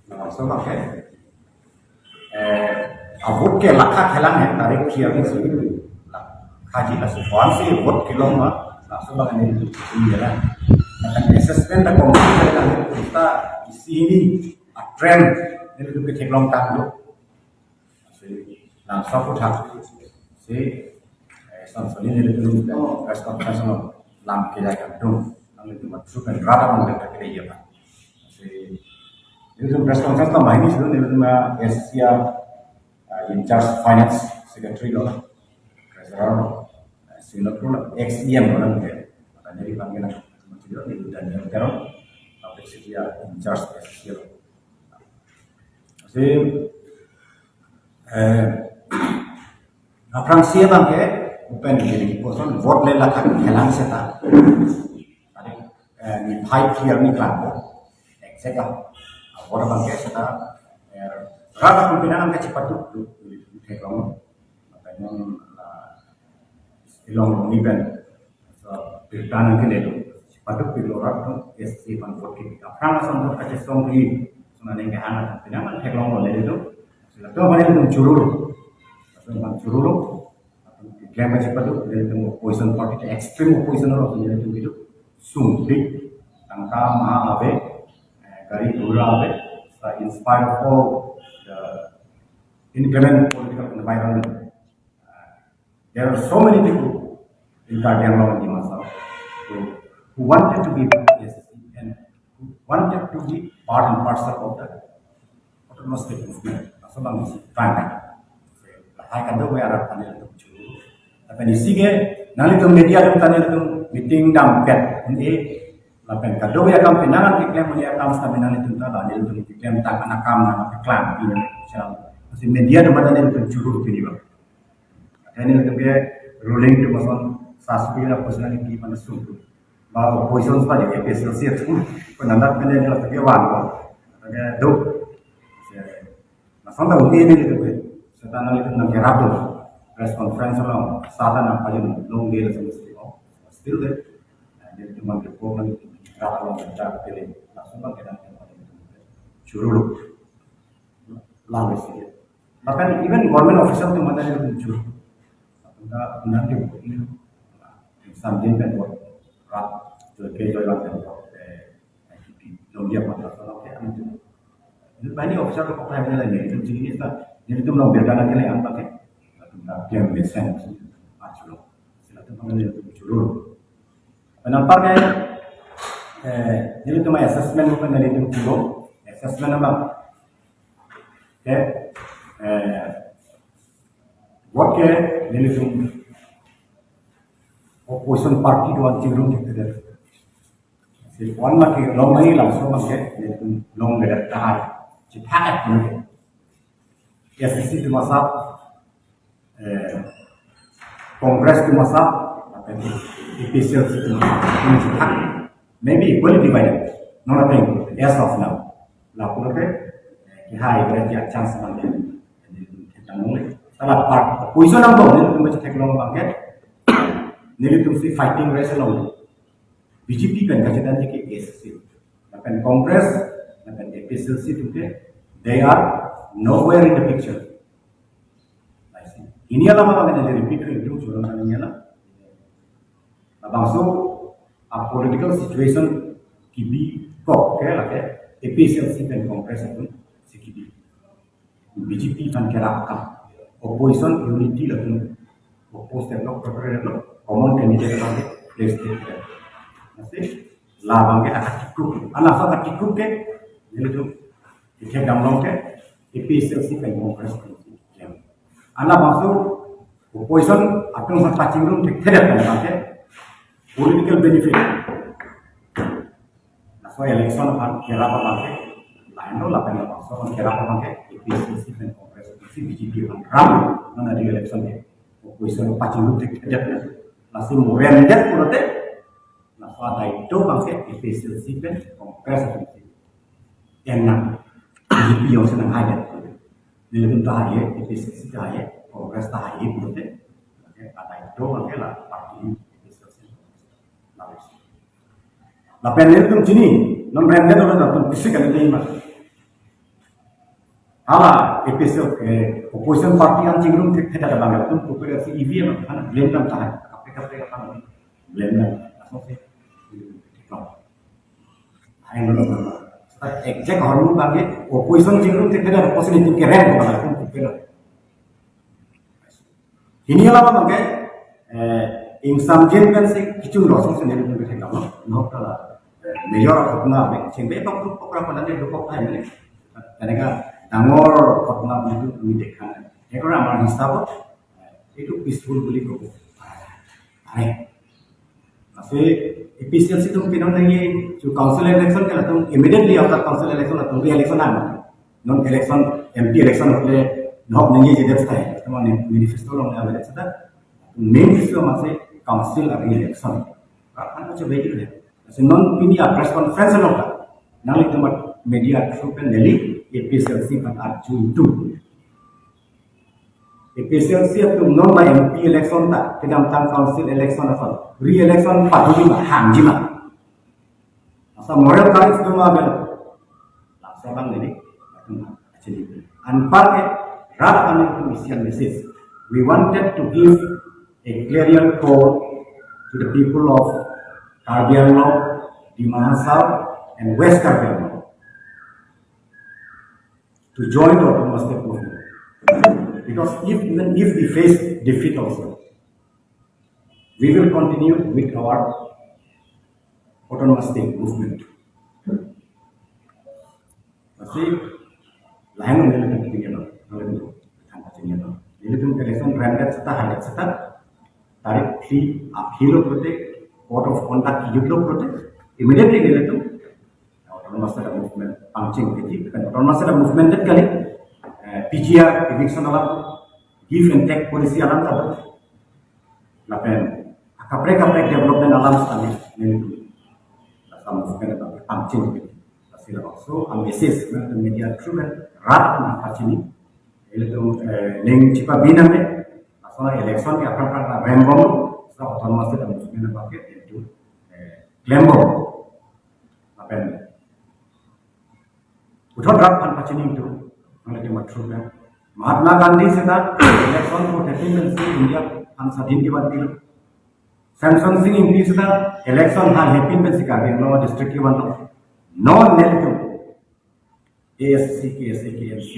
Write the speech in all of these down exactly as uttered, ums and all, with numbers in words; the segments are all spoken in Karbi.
Laso abang ke, eh, a vote ke lakha khelang he, tarik kiar ni si. Lakha ji laso, koan si vote kelong ma, laso abang ini, ini ya. Nah, kan assessment ta kong kita isi ini, a trend, ini tu ketheklong tanglo. Si, laso aphuthak si, eh, son soni nelitum press conference along lam kejai kangtung. Nanglitum matsu pen rada mong kita kiri ya, Pak. Si, nelitum press conference ta main si, nelitum, eh, Asia, eh, in charge finance secretary lo, treasurer lo, eh, Singapore lo, ex E M lo, nanglitum. Maka jadi panggilan, nelitum Daniel Teron, public secretary in charge Asia lo. Si, eh, aphrangsi abang ke, pen gini, koson vote le lakha khelang seta. Tadi, eh, ni phai kiar ni klang ko. Exact lah. Vote abang ke seta, eh, rata pimpinan ke cepat tu, tu, tu, tu, tu, tu, Makanya, ah, ilong ni pen. So, birta nangkele tu. Patut pilo rat tu, S C pan vote ke. Aphrang asam vote kachesong di. Sona neng ke anak. Pinangan theklong lo le tu. Sila tu apa yang tum churur. Tum pan churur. Tum klaim aja patut, le tum opposition party, extreme opposition lo, le tum itu. Sumpit. Tangka maha ave. Eh, gari ghora ave. So, in spite of all the inclement political environment, uh, there are so many people in Karbi Anglong and Dima Hasao who, who wanted to be part of S C and who wanted to be part and parcel of the autonomous state movement. Laso abang si tangka. Lahai kadokave arat ta nelitum churur. Tapi di sini, nanglitum media atum ta nelitum meeting damkep. Ini lapen kadokave akam pinangan keklem, ini akam stamina nelitum ta, nelitum keklem tangka akam nang keklang ini. Sekarang masih media atum ta nelitum churur pini abang. Ini nelitum ke ruling atum ason saspi la personality mana sungkup. Ba opposition pa di A P H L C atum. Penandat pen nelitum ke wan ko. Ada dok. Lason ta uni nelitum ke. Seta nanglitum nangkerap tu. Press conference along, seta nangpajun long day lason si. Still there. Nelitum man ke program kerap along kerja kele. Lason ta kedang churur. Lalu si. Bahkan even government official atum mata nelitum churur. Lapen nanti ini samjin pen buat rat, joy ke joy lang pen buat, eh, I P P, long dia pada salah ke anu tu. Ini banyak official ke pakai lagi, itu jenis lah. Jadi itu belum bergana kele apa ke? Lapen dah dia mesen, aculo. Sila tu panggil itu churur. Penampak ke, eh, jadi itu my assessment bukan dari itu churur. Assessment apa? Ke, eh, vote ke nelitum opposition party do-an chingrum thekthedet. Si wan ma kelong nangji, laso ma ke nelitum longledet tahai. Chithak-et nangji. S C atum asap, eh, Congress atum asap, lapen A P H L C atum asap, atum chithak. Maybe equally divided. No, nothing as of now. Lapu ke, eh, kehai berarti a chance abang ke. Jadi, kita mulai. Salah part, opposition abang, nelitum baca theklong abang ke. Nelitum si fighting race along. B J P pen kachethan ke S C. Lapen Congress, lapen A P H L C atum ke, they are nowhere in the picture. Ini alam apa yang jadi repeat itu, curang kan ini alam. Labangso a political situation kebi kok ke lake A P H L C pen Congress atum si kebi. B J P pen kerap akam. Opposition unity latum oppose theklong, prepare theklong, common candidate abang ke place theklong. Mesti labang ke akat kikuk. Anak sa akat kikuk ke, jadi tu Ikhek damlong ke, A P H L C pen Congress pen. Alabangso opposition atum aphan pachingrum thekthedet pen abang ke political benefit. Laso election aphan kerap abang ke, lain lo lapen labangso aphan kerap abang ke, A P H L C pen Congress pen si B J P aphan ram, non adi election ke. Opposition pachingrum thekthedet pen. Lasi mo remdet pulote, laso adai do abang ke A P H L C pen Congress pen. Enak, B J P jongsi nanghaidet. Nelitum ta hai, A P H L C ta hai, Congress ta hai, pulote. Oke, adai do abang ke la party A P H L C. Lalu. Lapen nelitum chini, non remdet lo, latum pisik kan ini mah. Hala A P C L, eh, opposition party an chingrum thekthedet abang atum kopira si E V M aphan blame dam tahai. Kaprek kaprek aphan blame dam. Asonsi. Hai lo lo. Exact hormu abangke opposition chingrum thekthedet, opposition itum kerem abang atum kopira. Hini alabang ke, eh, ingsamjin pensi kechun lo asonsi nelitum kethek lo. Nok ta, eh, major ghotona ave, chingbe tok tok pokra pada ne dukok thai ne. Teneka dangor ghotona ave itu kami dekha nai. Ekor amar hisab, eh, itu peaceful buli ko. Are. Lasi A P C L C atum pinon nangji, chu council election ke latum immediately after council election latum re-election an. Non election, M P election hote nok nangji jedet style. Teman manifesto along nangji jedet style. Main issue amatsi council a re-election. Kan acho bagi deh. Lasi non pini a press conference along ta nanglitum media through pen neli A P C L C aphan arju itu. A P C L C atum non la M P election ta, kedamtang council election aphan re-election padunji ma, hangji ma. Asa moral courage do ma bel. Laso abang neli atum achini. Anparke rat aning atum isi a-message. We wanted to give a clarion call to the people of Karbi Anglong, Dima Hasao, and West Karbi Anglong to join the autonomous state movement. Because if, even if we face defeat also, we will continue with our autonomous state movement. Lasi lain nelitum tinggal, nelitum tangka tinggal. Nelitum election rendet seta hadet seta tarik phli aphi lo pulote, code of conduct kejut lo pulote, immediately nelitum autonomous state movement pangcheng kiti, kan autonomous state movement det kali, eh, P G R, eviction alam, give and take policy alam ta, lapen kaprek kaprek development alam seta nelitum laso movement ta pangcheng kiti. Lasi labangso a-message nelitum media through kan rat aphan pachini. Nelitum, eh, ning chipabinang ne. Laso election ke aphrang aphrang rembom, sa autonomous state movement abangke itu, eh, klembom. Lapen puthot rat aphan pachini itu, nelitum through kan. Mahatma Gandhi seta election vote hepin pensi India aphan swadhin kevan pilo. Semson Sing Ingti seta election ha hepin pensi Karbi Anglong district kevan lo. Non nelitum A S C, K S A, K M C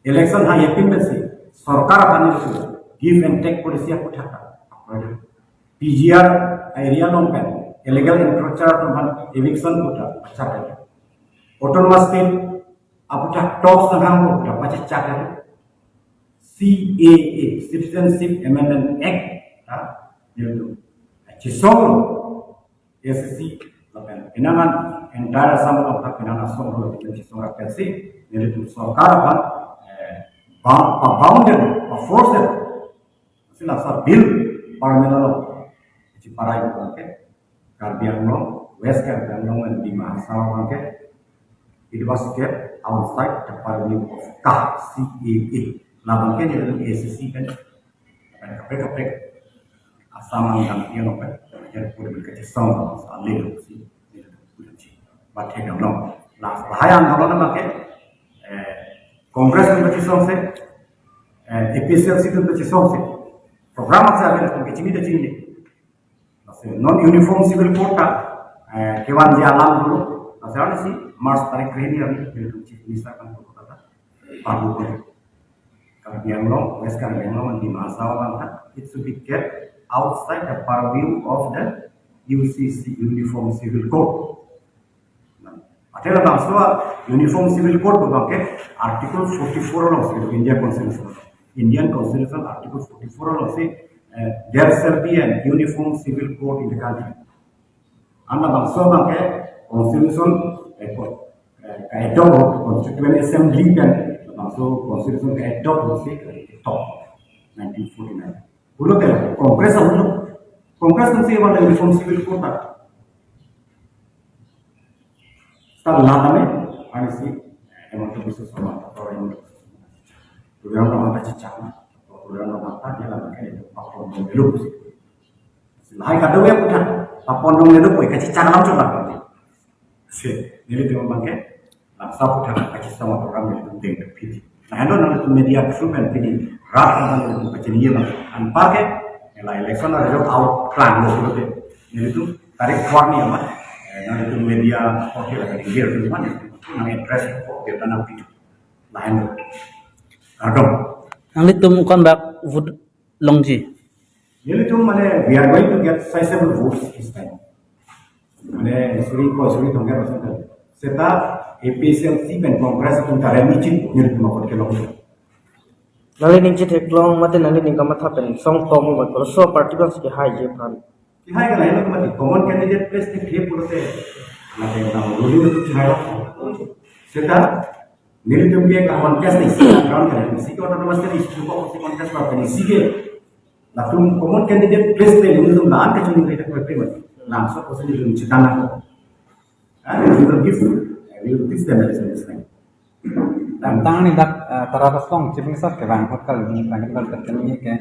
election ha hepin pensi sorkar aphan nelitum give and take policy aputhak ta. P G R area along pen illegal encroacher atum aphan eviction puta pachak. Autonomous state aputhak talks nanghang puta pachechak. C A A, Citizenship Amendment Act, ha, nelitum chisong, A S C, lapen penang an entire Assam along ta penang asong lo, nelitum chisong ra pensi nelitum sorkar aphan, eh, ba, ba bound den, ba force den. Sila sa bill parliament along chiparai abangke Karbi Anglong, West Karbi Anglong and Dima Hasao abangke, it was kept outside the purview of ka, C A A. Labangke nelitum A S C pen kaprek kaprek Assam ang yang yang apa, yang pura berkecil song, alih si, bat hek dam long. Lah, bahaya ang kalau nama ke, eh, Congress pun kecil song se, eh, A P C L C pun kecil song se. Program apa saja pun kecil ni, kecil ni. Lasi non uniform civil code ta, eh, kevanji alam dolo. Lasi ansi March tarik krehini kami, nelitum Chief Minister kan kota ta, Prabu Karbi Anglong, West Karbi Anglong, and Dima Hasao abang ta, it should be kept outside the purview of the U C C, Uniform Civil Code. Nah, athe labangso Uniform Civil Code abangke Article forty-four alongsi, India Constitution, Indian Constitution Article forty-four alongsi, eh, there shall be an uniform civil code in the country. An labangso abangke Constitution, eh, ko-, eh, ka-adopt, Constituent Assembly pen labangso Constitution ka-adopt si, eh, top nineteen forty-nine. Pulote Congress ahut lo. Congress pensi wala Uniform Civil Code ta start la tame, ansi Himanta Biswa Sarma, atau Himanta Biswa Sarma. Program lama ta cicak na, program lama ta dia lama kan itu, papon dong dulu sih. Lahai kadang ya punya, papon dong dulu, koi kacicak alam coba. Si, nelitum abangke, Langsa aphuthak kachisong program nelitum dengpik. Lahenlo nanglitum media through pen pini rat nanglitum kachini ye ma. Anparke la election a-result out klanglo pulote nelitum tarik four ni ama, eh, nanglitum media oke la kali clear tu ma, nang address ko kita nangpithu. Lahenlo. Kardom. Nanglitum konbak vote longji? Nelitum mane we are going to get sizable votes this time. Mane suri ko suri tongga persen tadi. Seta A P H L C pen Congress atum ta rem ichin nelitum apot kelong. Nangli ning chitheklong mate nangli ning kamatha pen song tong mo, kolo so party bang si hai je phan. Kihai ka lain mati common candidate place te khe pulote. Mate na ruli tu kihai. Seta nelitum ke ka contest ni si ground ka si autonomous state issue ko si contest pa ni si ke. Latum common candidate place te nelitum dan ke chunung ke ko pe mati. Langso ko si nelitum chitang ko. And we will give, we will give them a response. Tangni dak, eh, Tarabasong Chief Minister kevang hot kali ni bang kali terkini ke.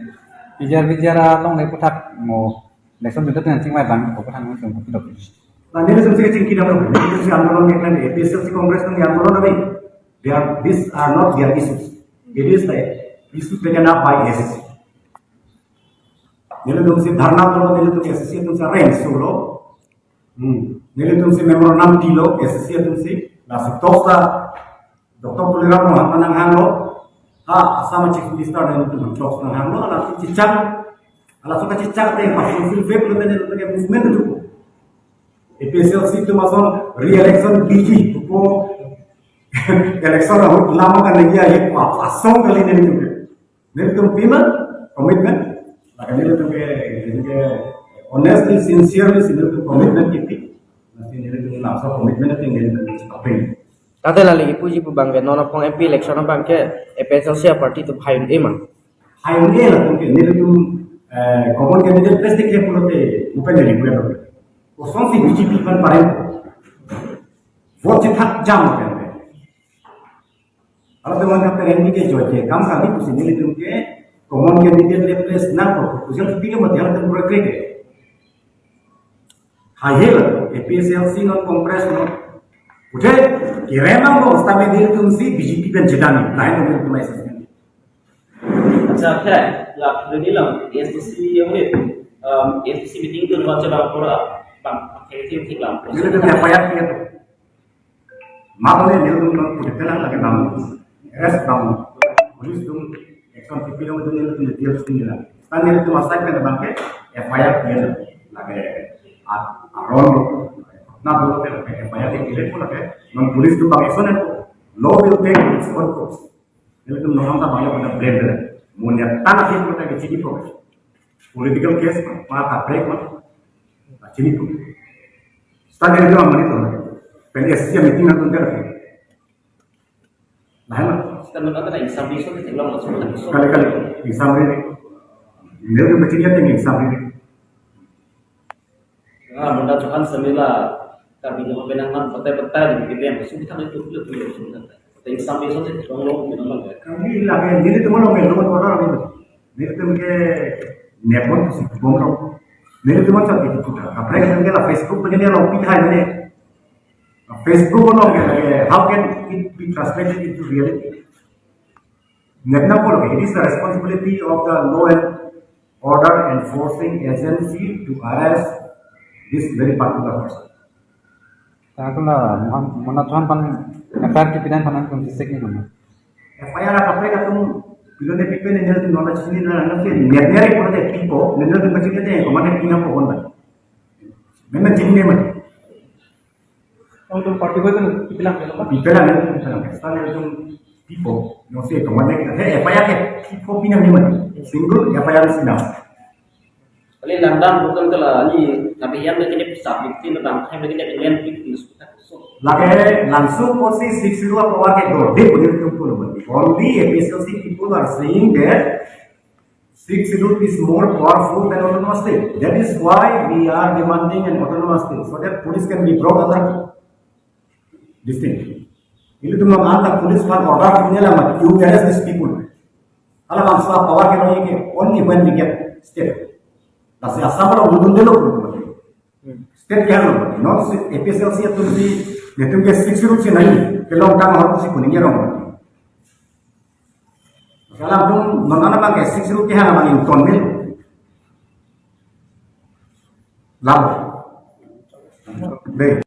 Pijar pijar along le puthak mo election bidu dengan chingvai bang ko puthak mo chung ko dok. Nah, nelitum si kachingki dam lo. Nelitum si andolon ni kan A P H L C Congress ni andolon kami. They are, these are not their issues. It is the issues taken up by A C C. Nelitum si dharna lo, nelitum A C C atum si arrange lo. Hmm. Nelitum si memorandum dilo, A C C atum si. Lasi talks ta Doctor Tuliram Ronghang nanghanglo. Ha, Assam Chief Minister nelitum talks nanghanglo. Lasi chichak. Lasi kachichak te, ha, fulfill faith lo, nelitum ke movement tu. A P H L C atum ason re-election biji. Ko election ahut lama kan lagi ahi, asong kali nelitum ke. Nelitum pima commitment, lake nelitum ke, nelitum ke honestly, sincerely, nelitum commitment kipi. Nanti nelitum langsung commitment nanti nelitum stopin. Tangte lali ipuji pu bang ke non apong M P election bang ke A P H L C party tu hai un-e ma. Hai un-e latum ke nelitum, eh, common candidate place te ke pulote open request. Kosonsi B J P kan pareng. Vote chithak jam kan. Kalau teman kata Randy ke joke, kam kami pusi nelitum ke common candidate le place nangpo, pusi yang ketiga mati yang temporary ke. Hai hel, A P H L C non Congress non. Udah, kira nang dong, stamina nelitum si B J P pen jedani, lain nelitum assessment. Acha, khe, la, ini lang, A S D C yang ini, um, A S D C meeting tu lima cabang pura, bang, pakai tim tim lang. Nelitum ya payah ya tu. Mabone nelitum non pudi pelang lake bang. Arrest bang. Police atum action kipi long atum nelitum details atum nila. Tan nelitum asai pen bang ke F I R kipi lake a-, aron lo. Na dolo ke lake F I R ke kipi lake non police atum bang action lo. Law will take its own course. Nelitum non ta bang lo pada blame de. Mo niat tan akhir kita ke chini po. Political case ma, ma kaprek ma. Chini po. Stand area ma mani to. Pen S C meeting na tun der. Nah, ma. Stand area na exam di so ke long so. Kali kali exam area. Nelitum kachini ate exam area. Ah, munda Johan Samila, kami ke penang man, betai-betai di, di yang sudah itu, itu, itu, sudah. Tapi sampai sore, long, long, long, long. Kami lagi, nelitum long, long, long, long. Nelitum ke, nepon si bom long. Nelitum sa itu putar. Kaprek nelitum ke la Facebook begini long, pithai ini. Facebook long ke, how can it be translated into reality? Nepna polo, it is the responsibility of the law and order enforcing agency to arrest this very particular person. Tangkula, Mohan, Mona Johan pan F I R kipi dan pan tum sisek ni mana? F I R kaprek atum, pilone pipe ni nelitum nona chini na, na, na, si, net neri pura de pipo, nelitum kachini de, kemana pina po konda. Memang chini ne mana? Nangtum party boy kan ipilang ya, Pak? Ipilang ya, ipilang. Sekarang itu people, no sé, kemana kita? Hey, F I R ke, people pinang ni mana? Single F I R sinang. Kali langdam bukan kala ni, tapi yang begini pusat, bukti na bang, yang begini kalian bikin sudah so. Lake langsung posisi siswa pawa ke dor, dia punya tumpul. Only A P H L C people are saying that Sixth Schedule is more powerful than autonomous state. That is why we are demanding an autonomous state, so that police can be brought under this thing. Ilitum nang anta police pan order punya lama, you arrest these people. Kalau langsung power ke lagi ke, only when we get state. Lasi Assam kalau belum dulu. State ke ano, non si A P H L C atum si Netum ke six route si nahi, kelong tang ahormu si kuning erong. Alam atum non an abang ke six route kehang abang ingtonme. Lam. Dei.